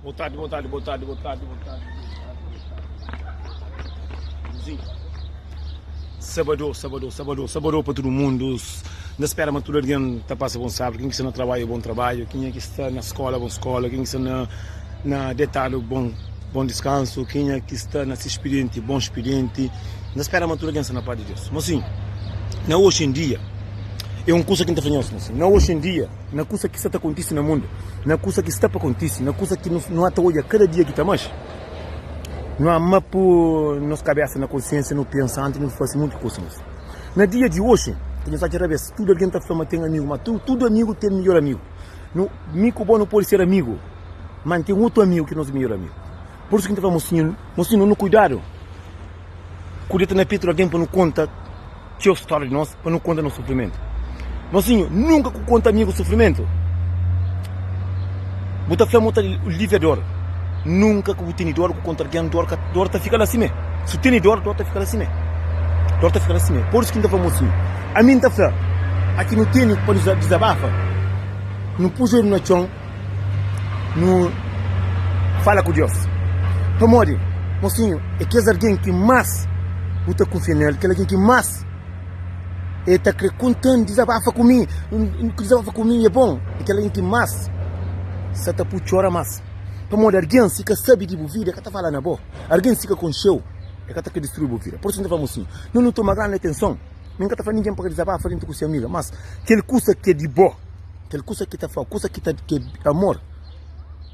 Boa tarde, boa tarde, boa tarde, boa tarde, boa tarde, boa tarde. Zinho. Sabadô, sabadô, sabadô, sabadô pa tudu mundu. N ta spera ma tudu algen ta pasa bon sábadu. Ken ki sta na trabadju, bon trabadju. Kenha ki sta na skola, bon skola. Ken ki sta na na detadu, bon bon diskansu. Kenha ki sta na se spidienti, bon spidienti. N ta spera ma tudu algen sta na pas di Deus. Mosinhu, na oxi en dia, é un kusa ki N ta fla nhos, mosinhu, na oxi en dia, Na kusa ki sta ta kontise na mundu, na kusa ki sta pa kontise, na kusa ki nu ata odja kada dia ki ta manxe, nu ama pu nos kabesa na konsiensia, nu pensa antis nu fase monti kusa. Nos na dia di oxi, ta nhos atxa rabes, tudu algen ta fla ma ten amigu, ma tudu amigu ten midjor amigu. Nu, mi ku bo nu pode ser amigu, ma N ten otu amigu ki nos midjor amigu. Pur isu ki N ta fla mosinhu, mosinhu, nu kuidadu ku deta na petu di algen pa nu konta txeu stória di nos, pa nu konta nos sufrimentu. Mosinhu, nunka ku konta amigu sufrimentu. Bu ta fla ma bu ta alivia dor. Nunka ku bu tene dor ku konta algen dor, ka, dor ta fika la simé. Si bu tene dor, dor ta fika la simé. Dor ta fika la simé. Pur isu ki N ta fla mosinhu, ami N ta fla, aki nu tene pa nu dizabafa, nu pui joelhu na txon, Nu fala ku Deus. Pamodi, mosinhu, é kes algen ki más bu ta kunfia na el, kel algen ki más el ta krê konta-m, dizabafa ku mi, dizabafa ku mi é bon, é kel algen ki más sa ta pui txora más. Pamodi algen si ka sabe di bu vida, el ka ta fala na bo. Algen si ka konxe-u, el ka ta krê distrui bu vida. Pur isu, N ta fla mosinhu, no nu toma grandi atenson. Mi N ka ta fla ningen pa ka dizabafa dentu ku se amiga, mas kel kusa ki é di bo. Kel kusa ki ta fla, kusa ki ta ki é amor,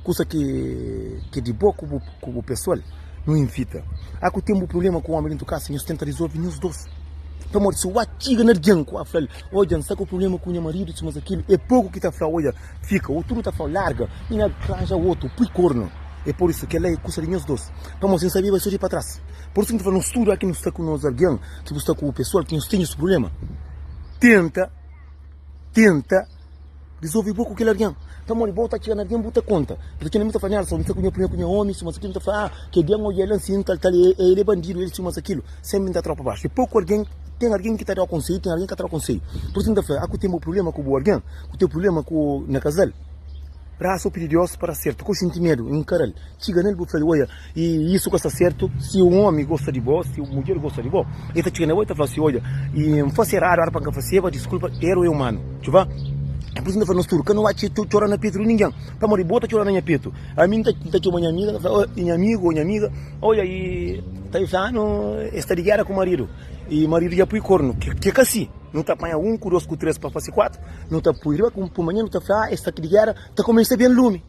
kusa ki ki é di bo ku bu ku bu pesoal, nu invita. A ku ten bu prublema ku omi dentu kasa, nhos tenta rizolvi nhos dos. Pamodi si wak txiga na algen ku wak fla-l, odja N sta ku prublema ku nha maridu, suma akilu, é poku ki ta fla, odja fika, ô tudu ta fla, larga, mi na ranja otu, pui kornu. É pur isu, kel-la é kusa di nhos dos. Pamodi si N sabeba, é so di pa tras. Pur isu ki N ta fla, nos tudu, a ki nu sta ku nos algen, ki bu sta ku bu pesoal, ki nhos ten es prublema, tenta. Tenta rizolve bo ku kel algen. Pamodi bo ta txiga na algen bu ta konta. Bu ta txiga na mi bu ta fla, Nelson, mi sta ku nha prima ku nha omi, suma sakilu. Bu ta fla, ah, kel dia N odja el ansin, tal, tal, el é bandidu, el suma sakilu. Senpri N ta tra-u pa baxu. É poku algen, ten algen ki ta da-u konsedju, ten algen ki ka ta da-u konsedju. Pur isu N ta fla, ah, ku ten bo prubléma ku bu algen, ku ten prubléma ku na kazal, rasa ô pidi Deus pa da sertu. Ka bu xinti medu, nkara-l. Txiga na el bu fla-l, Oia, i isu ka sta sertu. Si un omi gosta di bo, si un mudjer gosta di bo, el ta txiga na bo i ta fla si, Odja, i N fase eradu, éra pa N ka faseba, diskulpa, eru é umanu. Txuba? É pur isu N ta fla nos tudu, ka nu ba txora na petu di ningen, pamodi bo ta txora na nha petu, ami N ta txoma nha amiga, N ta fla, oh, nha amigu ô nha amiga, odja, i ta fla-nu, es sta di géra ku maridu, i maridu dja pui kornu. Ke ka si? Nu ta panha un ku dos ku tres pa fase kuatu, nu ta pui riba ku manhan nu ta fla, ah, es sta di géra, ta kumesa ben lumi.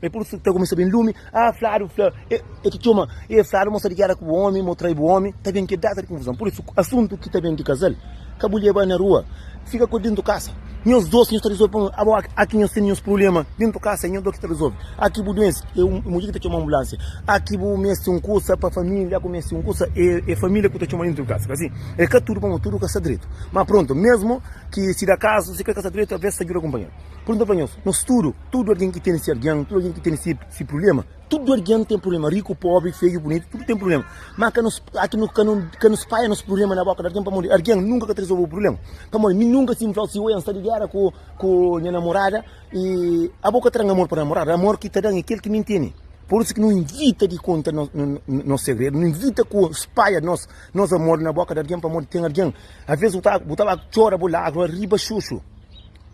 E pur isu ta kumesa ben lumi, ah fladu fla, e e ta txoma, e fladu ma sta di gera ku bu omi, ma trai bu omi, ta ben ki data di konfuzon. Pur isu asuntu ki ta ben di kazal, ka bu leba na rua, fika ku el dentu kasa. Nhos dos nhos ta rizolve pamodi abo aki nhos tene nhos prublema dentu kasa, é nhos dos ki ta rizolve. Aki bu duense, é un mudjer ki ta txoma anbulansia. Aki bu meste un kusa pa familia, ku meste un kusa, é é familia ku ta txoma dentu di kasa, ka si? É ka tudu pamodi tudu ka sta dretu. Ma prontu, mesmu ki si da kazu, si ka ka sta dretu, aves ta djuda kunpanheru. Pur isu N ta fla nhos, nos tudu, tudu algen ki tene se algen, tudu algen ki tene se se prubléma, tudu algen ten prubléma, riku, pobri, feiu, bunitu, tudu ten prubléma. Má ka nos aki nu ka nu ka nu spaia nos prubléma na bóka di algen, pamodi algen nunka ka ta rizolve bu prubléma. Pamodi mi nunka si N fla-u si, oi, N sta di géra ku ku nha namorada i abo ka ta da-m amor pa namorada, amor ki ta da-m é kel ki mi N tene. Pur isu ki nu ivita di konta nos nos segredu, nu ivita ku spaia nos nos amor na bóka di algen, pamodi ten algen, alvês bu ta bu ta ba txora bu lágrima riba xuxu.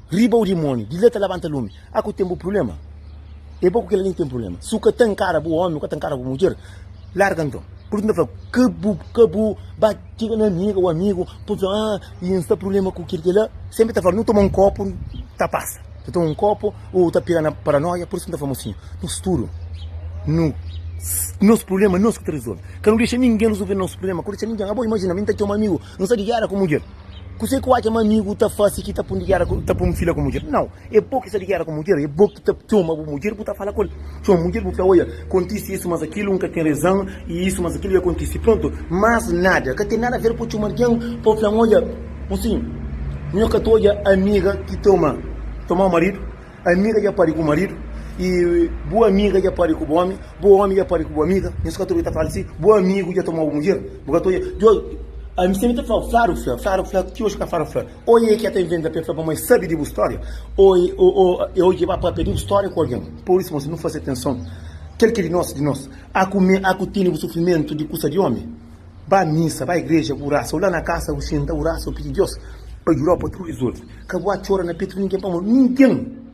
Riba o dimoniu, di la ta labanta lumi. A ku ten bu prublema? E bo ku kel algen ki ten prublema. Si u ka ta nkara bu omi, u ka ta nkara bu mudjer, larga nton. Pur isu N ta fla, ka bu ka bu ba txiga na amiga o amigu pa bu fla, ah, i N sta prublema ku kel kila. Senpri ta fla, nu toma un kopu, ta pasa. Ta toma un kopu, o ta pega na paranoia. Pur isu N ta fla, mosinhu, nos tudu nu nos prublema nos ki ta rizolve. Ka nu dexa ningen rizolve nos prublema. Ka nu dexa ningen. Abo imajina, mi N ta txoma amigu, N sta di géra ku mudjer. Kuzê ki bu atxa ma amigu ta fase ki ta pun di géra ku ta pun fila ku mudjer? Nau, é bo ki sta di géra ku mudjer, é bo ki ta txoma bu mudjer bu ta fala ku el. Txoma mudjer bu fla, oia, kontise isu mas akilu, N ka ten rezan, i isu mas akilu dja kontise. Prontu, mas nada, ka ten nada a ver pa bu txoma algen pa bu fla, oia, mosinhu, nho ka ta odja amiga ki toma toma maridu? Amiga dja pari ku maridu i bu amiga dja pari ku bu omi, bu omi dja pari ku bu amiga, nhos ka ta obi ta fala si, bu amigu dja toma bu mudjer, bu ka ta odja, djo, ami sempri ta flau, fladu fla, fladu fla, ti oji ka fladu fla, o e ki ta inventa pa e fla pamodi e sabi di bu storia, o e o e odja e ba papia di bu storia ku algen, pur isu, mos, nu fasi atenson. Kel ki é di nos, di nos. A ku me, a ku tene bu sufrimentu di kusa di omi. Ba misa, ba igreja, bu rasa, o la na kasa bu xinta, bu rasa, bu pidi Dios pa judau pa tudu rizolvi. Ka bu a txora na petu di ningen pamodi ningen.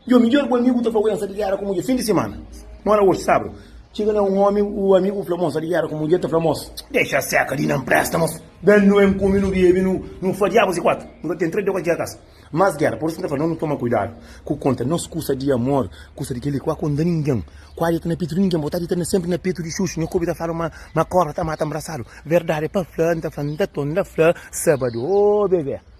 Yo midjor bu amigu ta fla wen sa di gera ku mudjer fin di simana. Mora oxi sabru. Txiga na un omi u amigu fla mos sa di gera ku mudjer ta fla mos dexa seka di na npresta mos. Ben nu ben kumi nu bebi nu nu fla diabus i kuatu. Nu ka ten 3 dia ka txiga kasa. Mas gera. Por isu N ta fla no nu toma kuidadu ku konta nos kusa di amor kusa di keli. Kua konta ningen. Kua dita na petu di ningen. Bo ta dita na sempri na petu di xuxu. Nho kobi ta fala ma ma kobra ta mata nbrasadu. Verdadi pa fla N ta fla N ta torna fla sabadu. Oh bebe.